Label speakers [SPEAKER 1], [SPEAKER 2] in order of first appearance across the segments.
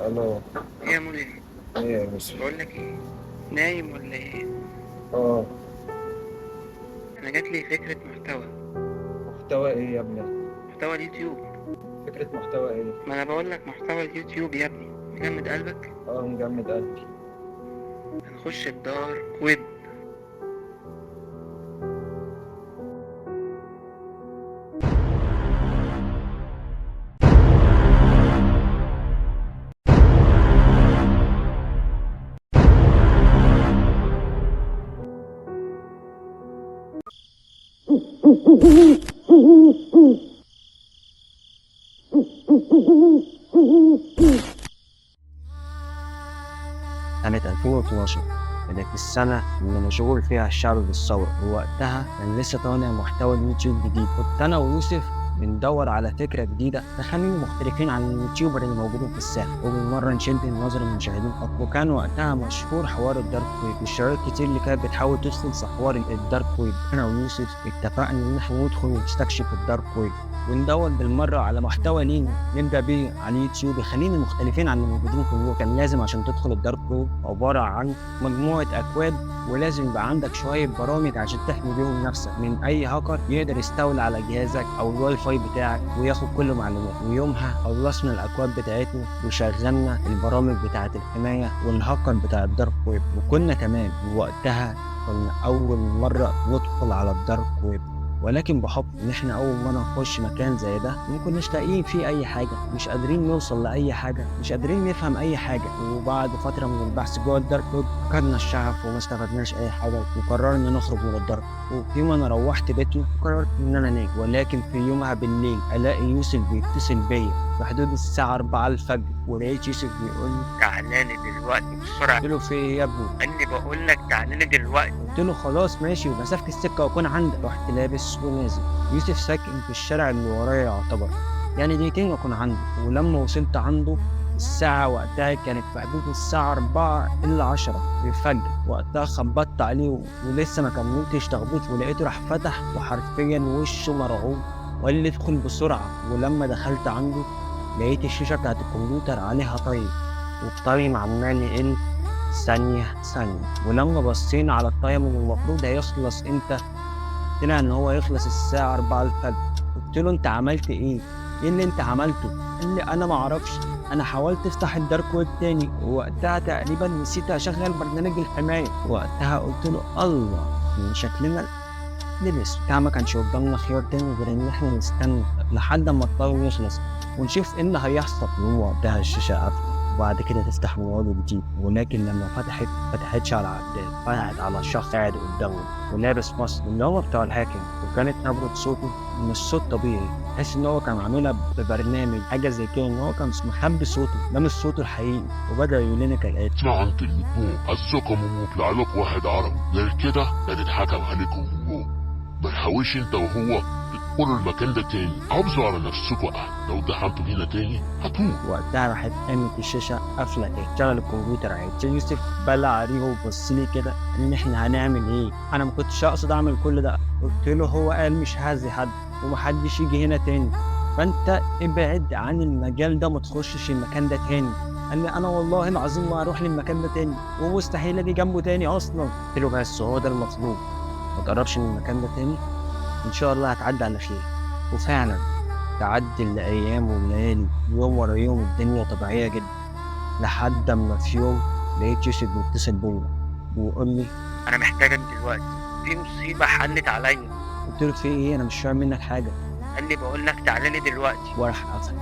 [SPEAKER 1] الو.
[SPEAKER 2] ايه يا مولي؟
[SPEAKER 1] ايه يا يوسف؟
[SPEAKER 2] بقول لك ايه، نايم ولا ايه؟
[SPEAKER 1] اه.
[SPEAKER 2] انا جات لي فكرة محتوى.
[SPEAKER 1] محتوى ايه يا ابني؟
[SPEAKER 2] محتوى اليوتيوب.
[SPEAKER 1] فكرة محتوى ايه؟
[SPEAKER 2] ما انا بقول لك محتوى اليوتيوب يا ابني. مجمد قلبك؟
[SPEAKER 1] اه، مجمد قلبي.
[SPEAKER 2] هنخش ال dark web.
[SPEAKER 3] سنة 2012 كانت السنة اللي مشغول فيها الشعب بالثورة، ووقتها كان لسه طالع محتوى اليوتيوب جديد. كنت أنا ويوسف بندور على فكرة جديدة تخلينا مختلفين عن ال YouTuber اللي موجودين في الساحة، وبالمرة نشد النظر المشاهدين أكتر. وكان وقتها مشهور حوار ال dark web والشباب كتير اللي كانت بتحاول تدخل في حوار ال dark web. أنا ويوسف اتفقنا إن احنا ندخل ونستكشف ال dark web وندور بالمرة على محتوى لينا نبدأ بيه على اليوتيوب يخلينا مختلفين عن الموجودين في اليوتيوب. كان لازم عشان تدخل ال dark web عبارة عن مجموعة أكواد، ولازم يبقى عندك شوية برامج عشان تحمي بيهم نفسك من أي هاكر يقدر يستولي على جهازك أو الواي فاي بتاعك وياخد كل معلوماتك. ويومها خلصنا الأكواد بتاعتنا وشغلنا البرامج بتاعة الحماية والهاكر بتاع ال dark web وكنا تمام. ووقتها كنا أول مرة ندخل على ال dark web، ولكن بحكم ان احنا اول مرة نخش مكان زي ده ما كناش لاقيين فيه اي حاجة، مش قادرين نوصل لاي حاجة، مش قادرين نفهم اي حاجة. وبعد فترة من البحث جوه ال dark web فقدنا الشغف وما استفدناش اي حاجة وقررنا نخرج من ال dark. وفي يوم انا روحت بيتنا قررت ان انا انام، ولكن في يومها بالليل الاقي يوسف بيتصل بيا في حدود الساعة 4 الفجر، ولقيت يوسف بيقول لي
[SPEAKER 2] تعالى لي دلوقتي بسرعة.
[SPEAKER 3] قلت له في ايه يا ابني؟
[SPEAKER 2] قال لي بقول لك تعالى لي دلوقتي.
[SPEAKER 3] قلت له خلاص ماشي ومسافه السكة واكون عندك. رحت لابس ونازل. يوسف ساكن في الشارع اللي ورايا يعتبر، يعني دقيقتين واكون عنده. ولما وصلت عنده الساعة وقتها كانت في حدود الساعة 3:50 الفجر. وقتها خبطت عليه ولسه ما كملتش تخبيط ولقيته راح فتح وحرفيا وشه مرعوب وقال لي ادخل بسرعة. ولما دخلت عنده لقيت الشاشة بتاعت الكمبيوتر عليها time، وال time عمال يقل ثانية ثانية. ولما بصينا على ال time المفروض هيخلص امتى، طلع ان هو يخلص الساعة 4 الفجر. قلت له انت عملت ايه؟ ايه اللي انت عملته؟ قال لي انا معرفش، انا حاولت افتح ال dark web تاني ووقتها تقريبا نسيت اشغل برنامج الحماية. وقتها قلت له الله، من شكلنا لبس بتاع ما كانش قدامنا خيار تاني غير ان احنا نستنى لحد ما ال time يخلص ونشوف ايه اللي هيحصل. وقتها الشاشة قفلت وبعد كده تفتح مواد جديد، ولكن لما فتحت فتحتش على عداد، فتحت على شخص قاعد قدامه ولابس mask اللي هو بتاع ال hacking، وكانت نبرة صوته مش صوت طبيعي، تحس ان هو كان عاملها ببرنامج حاجة زي كده، ان هو كان مخبي صوته، ده مش صوته الحقيقي. وبدا يقول لنا كالاتي:
[SPEAKER 4] اسمعوا عن كلمة عزكم وطلع لكم واحد عربي غير كده لا تتحكم عليكم. هو ما تحاولش انت وهو تدخلوا المكان ده تاني، حافظوا على نفسكم، لو دخلتوا هنا تاني هتموت.
[SPEAKER 3] وقتها راحت قامت الشاشة قافله تاني، شغل الكمبيوتر عادي. يوسف بلع ريقه وبص لي كده ان احنا هنعمل ايه؟ انا ما كنتش اقصد اعمل كل ده. قلت له هو قال مش هذي حد ومحدش يجي هنا تاني، فانت ابعد عن المجال ده، ما تخشش المكان ده تاني. قال لي انا والله العظيم ما هروح للمكان ده تاني ومستحيل اجي جنبه تاني اصلا. قلت له بس هو ده المطلوب، ما تقربش من المكان ده تاني، ان شاء الله هتعدي على خير. وفعلا تعدي الايام والليالي يوم ورا يوم الدنيا طبيعية جدا، لحد اما في يوم لقيت يوسف بيتصل بيا ويقول لي
[SPEAKER 2] انا محتاجك دلوقتي، في مصيبة حلت عليا.
[SPEAKER 3] قلت له في ايه؟ انا مش فاهم منك حاجة.
[SPEAKER 2] قال لي بقول لك تعالى لي دلوقتي.
[SPEAKER 3] وراح قفل.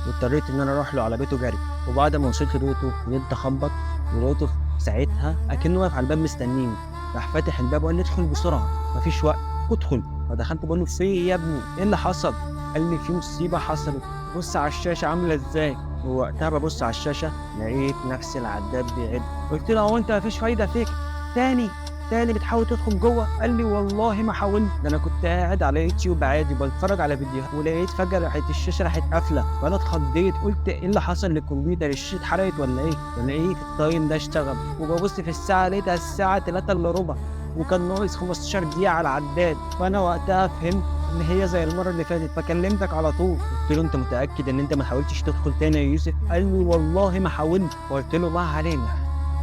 [SPEAKER 3] واضطريت ان انا اروح له على بيته جري. وبعد ما وصلت بيته فضلت اخبط، ولقيته ساعتها اكنه واقف على الباب مستنيني. راح فاتح الباب وقال لي ادخل بسرعة مفيش وقت ادخل. فدخلت بقول له في ايه يا ابني؟ ايه اللي حصل؟ قال لي في مصيبة حصلت، بص على الشاشة عامله ازاي. ووقتها ببص على الشاشة لقيت نفس العداد بيعد. قلت له هو انت مفيش فايده فيك؟ تاني تاني بتحاول تدخل جوه؟ قال لي والله ما حاولت، ده انا كنت قاعد على يوتيوب عادي بتفرج على فيديوهات، ولقيت فجاة راحت الشاشة راحت قافله، فانا اتخضيت قلت ايه اللي حصل للكمبيوتر، الشاشة اتحرقت ولا ايه؟ ولقيت ال time ده اشتغل، وببص في الساعة لقيتها الساعة 2:45 وكان ناقص 15 دقيقة على العداد. فانا وقتها فهمت ان هي زي المرة اللي فاتت، فكلمتك على طول. قلت له انت متاكد ان انت ما حاولتش تدخل تاني يا يوسف؟ قال لي والله ما حاولت. وقلت له ما علينا،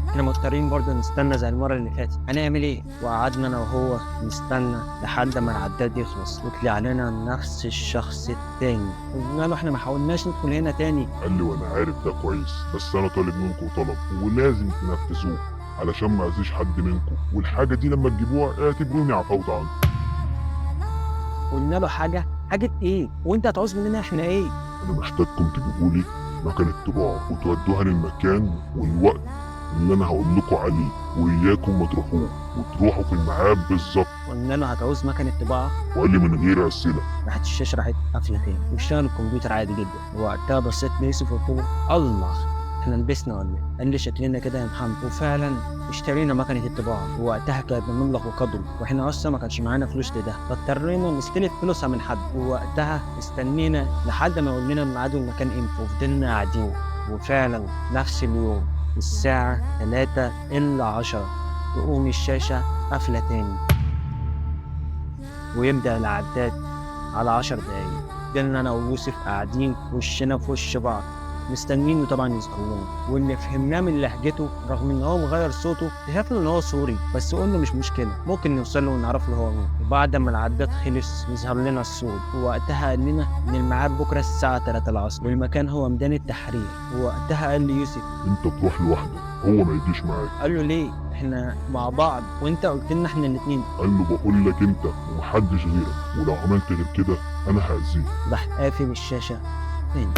[SPEAKER 3] احنا مضطرين برضه نستنى زي المرة اللي فاتت، هنعمل ايه؟ وقعدنا انا وهو نستنى لحد ما العداد يخلص، وطلع لنا نفس الشخص التاني. قلنا له احنا ما حاولناش ندخل هنا تاني.
[SPEAKER 4] قال لي وانا عارف ده كويس، بس انا طالب منكم طلب ولازم تنفذوه علشان ما اذيش حد منكم، والحاجة دي لما تجيبوها اعتبروني عفوت عنكم.
[SPEAKER 3] قلنا له حاجة ايه؟ وانت هتعوز مننا احنا ايه؟
[SPEAKER 4] انا محتاجكم تجيبوا لي مكان الطباعة وتودوها للمكان والوقت اللي انا هقول لكم عليه، واياكم ما تروحوه، وتروحوا في الميعاد بالظبط.
[SPEAKER 3] قلنا له هتعوز مكنه طباعه؟
[SPEAKER 4] وقال لي من غير اسئلة.
[SPEAKER 3] راحت الشاشة راحت قافله تاني، واشتغل الكمبيوتر عادي جدا. وقتها بصيت ليوسف وقلت له الله احنا لبسنا ولا ايه؟ قال لي شكلنا كده يا محمد. وفعلا اشترينا مكنه الطباعة، ووقتها كانت بمبلغ وقدره، واحنا اصلا ما كانش معانا فلوس لده، فاضطرينا نستلف فلوسها من حد. ووقتها استنينا لحد ما يقول لنا الميعاد والمكان امتى، وفضلنا قاعدين. وفعلا نفس اليوم الساعة 2:50 تقوم الشاشة قافلة تاني، ويبدأ العداد على 10 دقايق. فضلنا أنا ويوسف قاعدين وشنا في وش بعض مستنيينه طبعا يظهر لنا. واللي فهمناه من لهجته رغم ان هو مغير صوته اكتشفنا ان هو سوري، بس قلنا مش مشكلة ممكن نوصل له ونعرف له هو مين. وبعد ما العداد خلص يظهر لنا الصوت، ووقتها قال لنا ان الميعاد بكره الساعة 3 العصر والمكان هو ميدان التحرير. ووقتها قال لي يوسف
[SPEAKER 4] انت تروح لوحدك، هو ما يجيش معاك.
[SPEAKER 3] قال له ليه؟ احنا مع بعض وانت قلت لنا احنا الاثنين.
[SPEAKER 4] قال له بقول لك انت ومحدش غيرك، ولو عملت غير كده انا هاذيك.
[SPEAKER 3] راح قافل الشاشة تاني.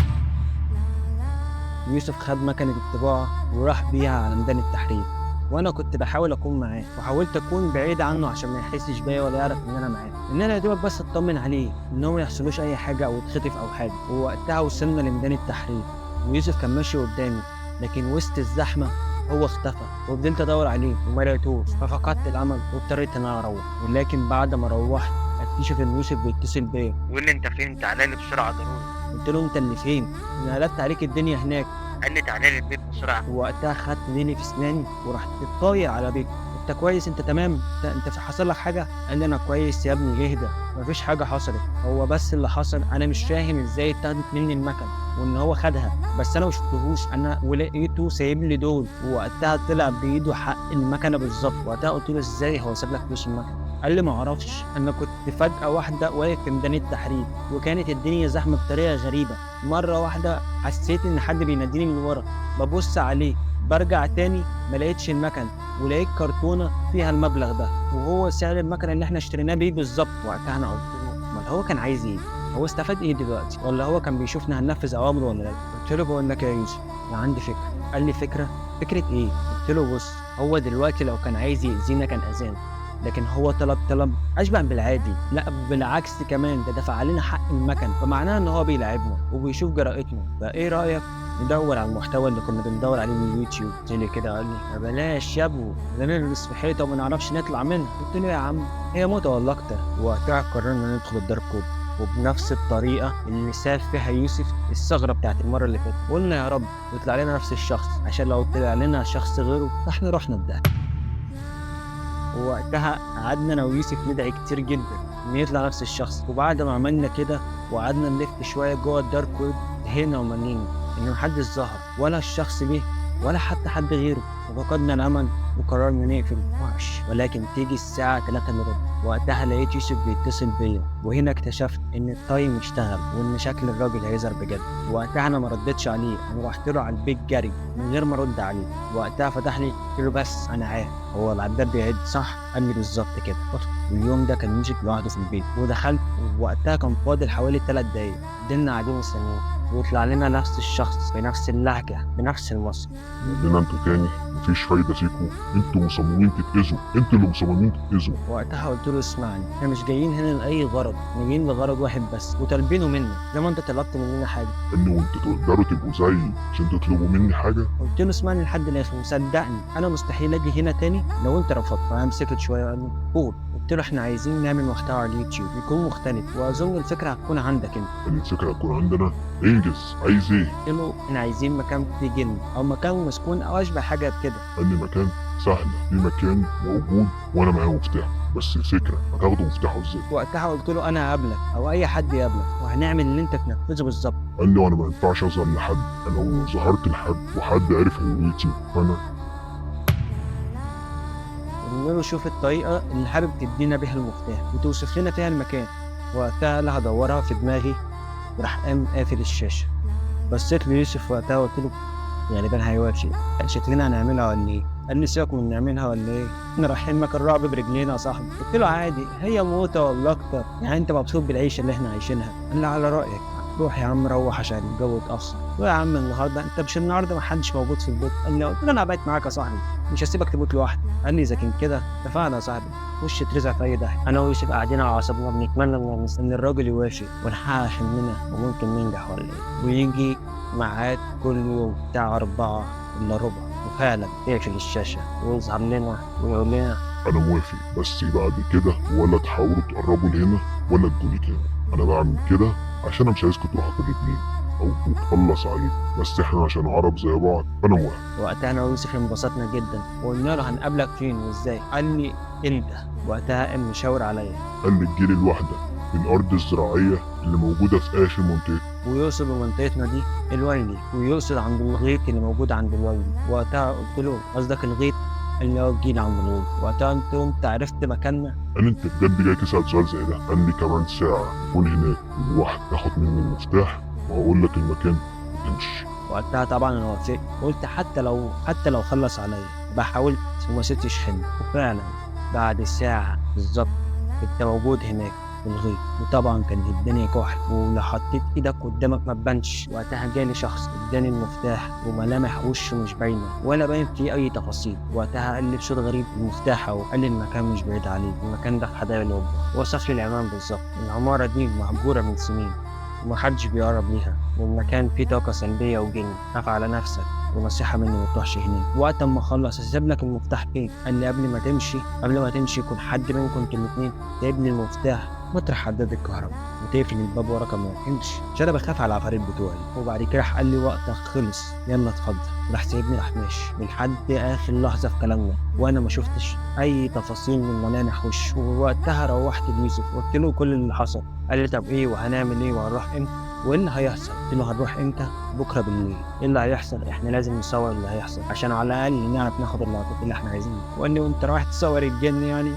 [SPEAKER 3] يوسف خد مكنة الطباعة وراح بيها على ميدان التحرير، وانا كنت بحاول اكون معاه وحاولت اكون بعيد عنه عشان ما يحسش بيا ولا يعرف ان انا معاه، ان انا يا دوبك بس اطمن عليه ان هو ما يحصلوش اي حاجة او يتخطف او حاجة. ووقتها وصلنا لميدان التحرير ويوسف كان ماشي قدامي، لكن وسط الزحمة هو اختفى، وفضلت ادور عليه وما لقيتوش، ففقدت الامل واضطريت ان انا اروح. ولكن بعد ما روحت اكتشف ان يوسف بيتصل بيا
[SPEAKER 2] ويقول لي انت فين؟ تعالى لي بسرعة ضروري.
[SPEAKER 3] قلت له انت اللي فين؟ انا قلبت عليك الدنيا هناك.
[SPEAKER 2] قال لي تعالى لي البيت بسرعة.
[SPEAKER 3] ووقتها خدت ديني في اسناني ورحت طاير على بيته. انت كويس؟ انت تمام؟ انت حصل لك حاجة؟ قال لي انا كويس يا ابني، اهدى مفيش حاجة حصلت، هو بس اللي حصل انا مش فاهم ازاي اتاخدت مني المكنه وان هو خدها، بس انا ما شفتهوش انا ولقيته سايب لي دول. ووقتها طلع بايده حق المكنه بالظبط. وقتها قلت له ازاي هو ساب لك فلوس المكنه؟ قال لي ما اعرفش، انا كنت فجاة واحدة واقف في ميدان التحرير وكانت الدنيا زحمة بطريقة غريبة، مرة واحدة حسيت ان حد بيناديني من ورا، ببص عليه برجع تاني ما لقيتش المكنه، ولقيت كرتونة فيها المبلغ ده وهو سعر المكنه اللي احنا اشتريناه بيه بالظبط. وقتها انا قلت له امال هو كان عايز ايه؟ هو استفاد ايه دلوقتي؟ ولا هو كان بيشوفنا هننفذ اوامره ولا لا؟ قلت له بقول لك يا يوسف انا عندي فكرة. قال لي فكرة؟ فكرة ايه؟ قلت له بص، هو دلوقتي لو كان عايز يأذينا كان اذانا، لكن هو طلب اشبه بالعادي، لا بالعكس كمان ده دفع علينا حق المكن، فمعناها ان هو بيلاعبنا وبيشوف جرأتنا. فايه رايك ندور على المحتوى اللي كنا بندور عليه من اليوتيوب؟ قلت لي كده، قال لي بلاش يا ابو، ده نلبس في حيطة وما نعرفش نطلع منها. قلت له يا عم هي موتة ولا اكتر. وقتها قررنا ندخل ال dark web، وبنفس الطريقة اللي ساب فيها يوسف الثغرة بتاعت المرة اللي فاتت. قلنا يا رب يطلع لنا نفس الشخص، عشان لو طلع لنا شخص غيره فاحنا رحنا الدهب. ووقتها قعدنا انا ويوسف ندعي كتير جدا ان يطلع نفس الشخص. وبعد ما عملنا كده وقعدنا نلف شوية جوه ال dark web، هنا ومنينا ان محدش ظهر ولا الشخص جه ولا حتى حد غيره، وفقدنا الامل وقررنا نقفل وحش. ولكن تيجي الساعة 2:45 وقتها لقيت يوسف بيتصل بيا، وهنا اكتشفت ان ال time اشتغل وان شكل الراجل هيظهر بجد. وقتها انا ما ردتش عليه، انا رحت له على البيت جري من غير ما ارد عليه. وقتها فتح لي قلت له بس انا عارف هو العداد بيعد صح؟ قال لي بالظبط كده. واليوم ده كان يوسف لوحده في البيت، ودخلت ووقتها كان فاضل حوالي 3 دقايق. فضلنا قاعدين مستنيين ويطلع لنا نفس الشخص بنفس اللهجة بنفس الوصف.
[SPEAKER 4] يقول لنا انتوا تاني ما مفيش فايده فيكم، انتوا مصممين تتاذوا، انتوا اللي مصممين تتاذوا.
[SPEAKER 3] وقتها قلت له اسمعني، احنا مش جايين هنا لاي غرض، احنا جايين لغرض واحد بس وطالبينه منك زي ما انت طلبت مننا حاجة.
[SPEAKER 4] قال لي وانتوا تقدروا تبقوا زيي عشان تطلبوا مني حاجة؟
[SPEAKER 3] قلت له اسمعني لحد الاخر وصدقني انا مستحيل اجي هنا تاني لو انت رفضت. فقام سكت شوية وقال لي قول. قلت له احنا عايزين نعمل محتوى على اليوتيوب يكون مختلف، واظن الفكرة هتكون عندك انت.
[SPEAKER 4] قال لي الفكرة هتكون عندنا، انجز، عايز ايه؟
[SPEAKER 3] قلت له احنا عايزين مكان فيه جن او مكان مسكون او اشبه حاجة بكده.
[SPEAKER 4] قال لي مكان سهلة، في مكان موجود وانا معايا مفتاح، بس الفكرة هتاخدوا مفتاحه ازاي؟
[SPEAKER 3] وقتها قلت له انا هقابلك او اي حد يقابلك وهنعمل اللي انت تنفذه بالظبط.
[SPEAKER 4] قال لي وانا ما ينفعش اظهر لحد، انا لو ظهرت لحد وحد عرف هويتي فانا.
[SPEAKER 3] قلنا له شوف الطريقة اللي حابب تدينا بيها المفتاح وتوصف لنا فيها المكان. وقتها قال هدورها في دماغي، وراح قام قافل الشاشة. بصيت ليوسف وقتها وقلت له غالبا هيوافق، قال شكلنا هنعملها ولا ايه؟ قال لي سيبك من نعملها ولا ايه؟ احنا رايحين مكان رعب برجلينا يا صاحبي. قلت له عادي، هي موتة ولا اكتر، يعني انت مبسوط بالعيشة اللي احنا عايشينها؟ قال لي على رأيك، روح يا عم روح عشان الجو اتأخر. يا عم النهارده انت مش النهارده ما حدش موجود في البيت؟ قال لي، قلت له انا هبات معاك يا صاحبي، مش هسيبك تموت لوحدك. قال لي اذا كان كده اتفقنا يا صاحبي، وش اترزع في اي داهية. انا ويوسف قاعدين على اعصابنا بنتمنى ان الراجل يوافق ونحقق حلمنا وممكن ننجح ولا ايه. ويجي ميعاد كل يوم الساعة 3:45، وفعلا يقفل الشاشة ويظهر لنا ويقول لنا
[SPEAKER 4] انا موافق، بس بعد كده ولا تحاولوا تقربوا لهنا ولا تجولي تاني. انا بعمل كده عشان انا مش عايزكم تروحوا في الاتنين او تخلص عليكم، بس احنا عشان عرب زي بعض فانا موافق.
[SPEAKER 3] وقتها انا ويوسف انبسطنا جدا وقلنا له هنقابلك فين وازاي؟ قال لي انت. وقتها قام مشاور عليا،
[SPEAKER 4] قال لي تجيلي لوحدك الارض الزراعية اللي موجودة في اخر منطقة،
[SPEAKER 3] ويقصد بمنطقتنا دي الويلي، ويقصد عند الغيط اللي موجود عند الويلي. وقتها قلت له قصدك الغيط؟ قال لي اه تجيلي عند الغيط. وقتها انت عرفت مكاننا؟
[SPEAKER 4] قال انت بجد جاي تسال سؤال زي ده؟ قال لي كمان ساعة كون هناك لوحدك، تاخد مني المفتاح وهقول لك المكان وتمشي.
[SPEAKER 3] وقتها طبعا انا وافقت، قلت حتى لو خلص عليا بقى حاولت وما سبتش حلمي. وفعلا بعد ساعة بالظبط كنت موجود هناك في الغيط، وطبعا كانت الدنيا كحل ولو حطيت ايدك قدامك ما تبانش. وقتها جالي شخص اداني المفتاح وملامح وشه مش باينة ولا باين فيه اي تفاصيل. وقتها قال لي بصوت غريب المفتاح اهو، قال لي المكان مش بعيد عليك، المكان ده في حدائق القبة. وصف لي العنوان بالظبط. العمارة دي مهجورة من سنين ومحدش بيقرب ليها، والمكان فيه طاقة سلبية وجن، خاف على نفسك ونصيحة مني ما تروحش هناك. وقت ما اخلص هسيب لك المفتاح فين؟ قال لي قبل ما تمشي يكون حد منكم انتوا الاتنين جايب لي المفتاح مطرح عداد الكهرباء وتقفل الباب وراك ما تمشي، عشان انا بخاف على العفاريت بتوعي. وبعد كده راح قال لي وقتك خلص، يلا اتفضل. راح سايبني راح ماشي لحد اخر لحظة في كلامنا، وانا ما شفتش اي تفاصيل من ملامح وشه. ووقتها روحت ليوسف وقلت له كل اللي حصل. قال لي طب ايه وهنعمل ايه وهنروح امتى وايه اللي هيحصل؟ قلت له هنروح امتى؟ بكره بالليل. ايه اللي هيحصل؟ احنا لازم نصور اللي هيحصل عشان على الاقل نعرف ناخد اللقطات اللي احنا عايزينها. وقال لي وانت رايح تصور الجن يعني؟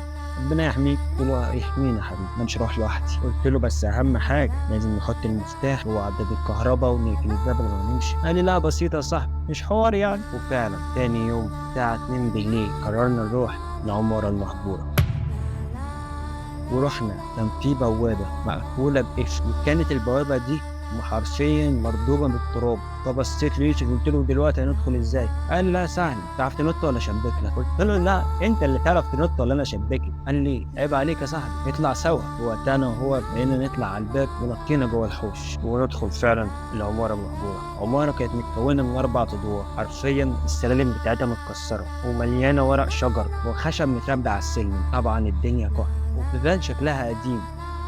[SPEAKER 3] ربنا يحميك. قلت له يحمينا يا حبيبي، انا مش هروح لوحدي. قلت له بس اهم حاجة لازم نحط المفتاح وعداد الكهرباء ونقفل الباب لما نمشي. قال لي لا بسيطة يا صاحبي، مش حوار يعني. وفعلا تاني يوم الساعة 2 بالليل قررنا نروح العمارة المهجورة. ورحنا، كان في بوابه مقفولة بقفل، وكانت البوابة دي حرفيا مردوبه بالتراب. فبصيت ليوسف قلت له دلوقتي هندخل ازاي؟ قال لا سهل، تعرف تنط ولا اشبك لك؟ قلت له لا انت اللي تعرف تنط ولا انا اشبك لك؟ قال لي عيب عليك يا صاحبي، اطلع سوا. وقتها انا وهو بقينا نطلع على الباب ونطينا جوه الحوش وندخل فعلا العمارة المهجورة. عمارة كانت متكونه من 4 ادوار، حرفيا السلالم بتاعتها متكسره ومليانة ورق شجر وخشب متربع على السلم. طبعا الدنيا كحل وبيبان شكلها قديم،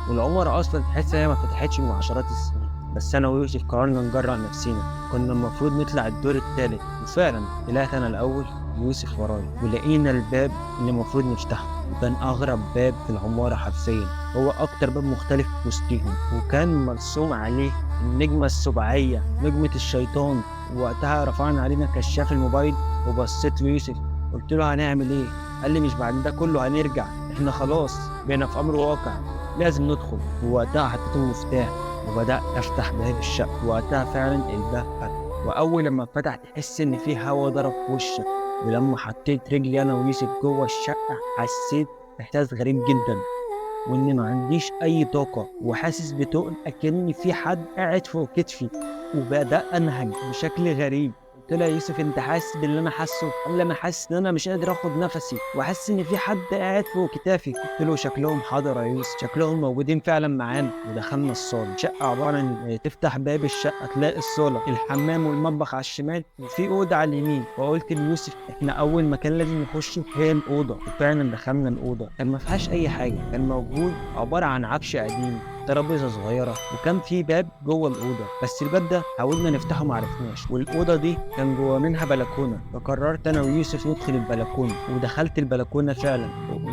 [SPEAKER 3] والعماره اصلا تحس ان هي ما فتحتش من عشرات السنين. بس انا ويوسف قررنا نجرأ نفسينا، كنا المفروض نطلع الدور الثالث، وفعلا طلعت انا الاول ويوسف ورايا، ولقينا الباب اللي المفروض نفتحه، وكان اغرب باب في العمارة حرفيا، هو اكتر باب مختلف وسطيهم، وكان مرسوم عليه النجمة السبعية، نجمه الشيطان. وقتها رفعنا علينا كشاف الموبايل وبصيت ليوسف قلت له هنعمل ايه؟ قال لي مش بعد ده كله هنرجع، احنا خلاص بقينا في امر واقع، لازم ندخل. ووقتها حطيت المفتاح وبدأت أفتح باب الشقة. وقتها فعلا الباب فتح، وأول لما فتح تحس إن في هوا ضرب في وشك. ولما حطيت رجلي أنا ويوسف جوه الشقة حسيت إحساس غريب جدا، وإني ما عنديش أي طاقة، وحاسس بتقل أكني في حد قاعد فوق كتفي، وبدأ أنهج بشكل غريب. قلت له يا يوسف انت حاسس باللي انا حاسه؟ قال لي انا حاسس ان انا مش قادر اخد نفسي وحاسس ان في حد قاعد فوق كتافي. قلت له شكلهم حضر يا يوسف، شكلهم موجودين فعلا معانا. ودخلنا الصاله، شقه عبارة عن تفتح باب الشقة تلاقي الصاله، الحمام والمطبخ على الشمال، وفي اوضة على اليمين. فقلت ليوسف احنا اول مكان لازم نخشه هي الاوضة، وفعلا دخلنا الاوضة. كان ما فيهاش اي حاجة، كان موجود عبارة عن عفش قديم، ترابيزة صغيرة، وكان في باب جوه الاوضة، بس الباب ده حاولنا نفتحه ما عرفناش. والاوضه دي كان جوه منها بلكونة، فقررت انا ويوسف ندخل البلكونه، ودخلت البلكونه فعلا،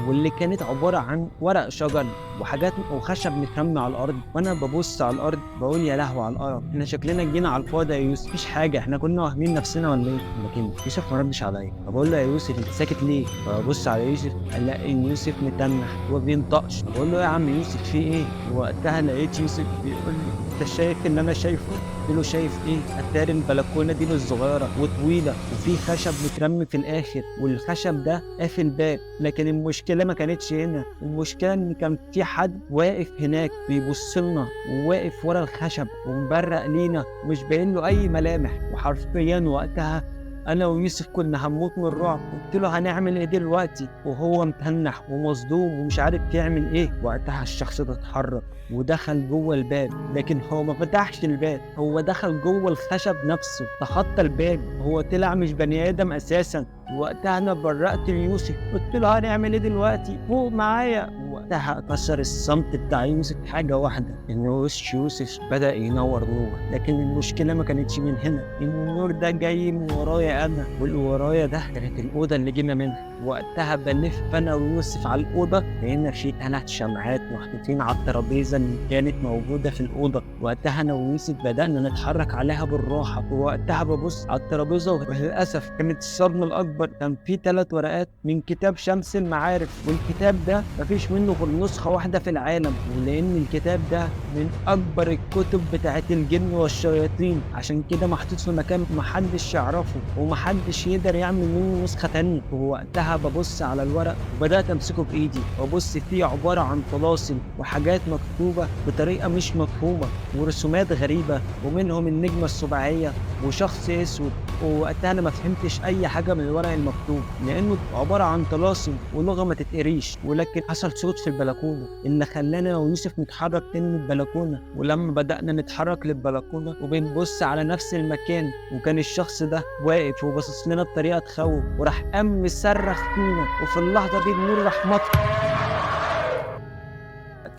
[SPEAKER 3] واللي كانت عبارة عن ورق شجر وحاجات وخشب مترمي على الارض. وانا ببص على الارض بقول يا لهوي على القرف، احنا شكلنا جينا على الفاضي يا يوسف، مفيش حاجة، احنا كنا واهمين نفسنا ولا ايه؟ لكن يوسف ما ردش عليا. فبقول له يا يوسف انت ساكت ليه؟ فببص على يوسف الاقي ان يوسف متنح وما بينطقش. بقول له يا عم يوسف في ايه؟ وقتها لقيت يوسف بيقول لي انت شايف اللي انا شايفه؟ قلت له شايف ايه؟ اتاري البلكونه دي مش صغيرة وطويلة وفي خشب مترمي في الاخر، والخشب ده قافل باب. لكن المشكلة ما كانتش هنا، المشكلة ان كان في حد واقف هناك بيبص لنا، وواقف ورا الخشب ومبرق لينا ومش باين له اي ملامح. وحرفيا وقتها انا ويوسف كنا هنموت من الرعب. قلت له هنعمل ايه دلوقتي؟ وهو متنح ومصدوم ومش عارف يعمل ايه. وقتها الشخص ده اتحرك ودخل جوه الباب، لكن هو ما فتحش الباب، هو دخل جوه الخشب نفسه، تخطى الباب، هو طلع مش بني ادم اساسا. وقتها انا برقت ليوسف قلت له هنعمل ايه دلوقتي؟ فوق معايا. وقتها كسر الصمت بتاع يوسف حاجة واحدة، ان وش يوسف بدا ينور نور. لكن المشكلة ما كانتش من هنا، ان النور ده جاي من ورايا انا، واللي ورايا ده كانت الاوضة اللي جينا منها. وقتها بلف انا ويوسف على الاوضة، لقينا في 3 شمعات محطوطين على الترابيزة اللي كانت موجودة في الاوضة. وقتها انا ويوسف بدانا نتحرك عليها بالراحة. ووقتها ببص على الترابيزة، وللاسف كانت الصدمة الاكبر، كان في 3 ورقات من كتاب شمس المعارف، والكتاب ده مفيش منه غير نسخه واحدة في العالم، ولان الكتاب ده من اكبر الكتب بتاعت الجن والشياطين، عشان كده محطوط في مكان محدش يعرفه ومحدش يقدر يعمل منه نسخه تانية. ووقتها ببص على الورق وبدات امسكه بايدي وابص فيه، عبارة عن طلاسم وحاجات مكتوبة بطريقة مش مفهومه ورسومات غريبة، ومنهم النجمة السباعيه وشخص اسود. ووقتها انا ما فهمتش اي حاجة من الورق المكتوب لانه عبارة عن طلاسم ولغة ما تتقريش. ولكن حصل صوت في البلكونه اللي خلانا ويوسف نتحرك تاني من البلكونه. ولما بدانا نتحرك للبلكونه وبنبص على نفس المكان، وكان الشخص ده واقف وباصص لنا بطريقة تخوف، وراح قام مصرخ فينا. وفي اللحظة دي النور راح مطفي.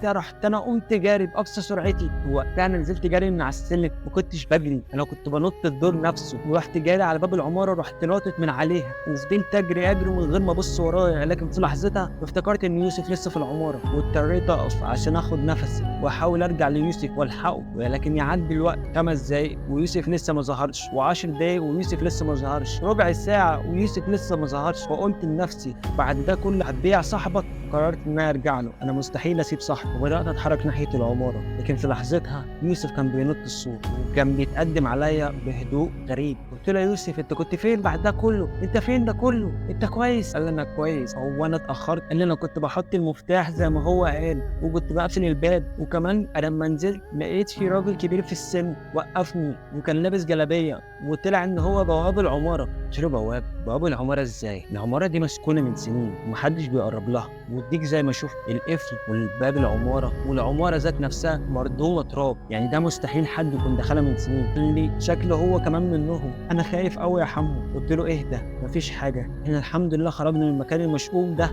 [SPEAKER 3] رحت انا قمت جاري باقصى سرعتي. وقتها انا نزلت جاري من على السلم، ما كنتش بجري، انا كنت بنط الدور نفسه، ورحت جاري على باب العمارة ورحت ناطط من عليها، وفضلت اجري اجري من غير ما ابص ورايا. لكن في لحظتها افتكرت ان يوسف لسه في العمارة، واضطريت اقف عشان اخد نفسي واحاول ارجع ليوسف والحقه. ولكن يعدي الوقت 5 دقايق ويوسف لسه ما ظهرش، و10 دقايق ويوسف لسه ما ظهرش، ربع ساعة ويوسف لسه ما ظهرش. فقلت لنفسي بعد ده كله هتبيع صاحبك؟ قررت ان انا ارجع له، انا مستحيل اسيب صاحبي. وبدات اتحرك ناحية العمارة، لكن في لحظتها يوسف كان بينط السور وكان بيتقدم عليا بهدوء غريب. قلت له يا يوسف انت كنت فين بعد ده كله؟ انت فين ده كله؟ انت كويس؟ قال لي انا كويس. هو انا اتاخرت؟ قال لي انا كنت بحط المفتاح زي ما هو قال، وكنت بقفل الباب، وكمان انا لما نزلت لقيت في راجل كبير في السن وقفني وكان لابس جلابية، وطلع ان هو بواب العمارة. قلت له بواب العمارة ازاي؟ العمارة دي مسكونة من سنين ومحدش بيقرب لها، وديك زي ما شفت القفل والباب العمارة، والعماره ذات نفسها مردومه تراب، يعني ده مستحيل حد يكون دخلها من سنين. قال لي شكله هو كمان منهم، انا خايف قوي يا حمو. قلت له اهدى مفيش حاجة، احنا الحمد لله خرجنا من المكان المشؤوم ده.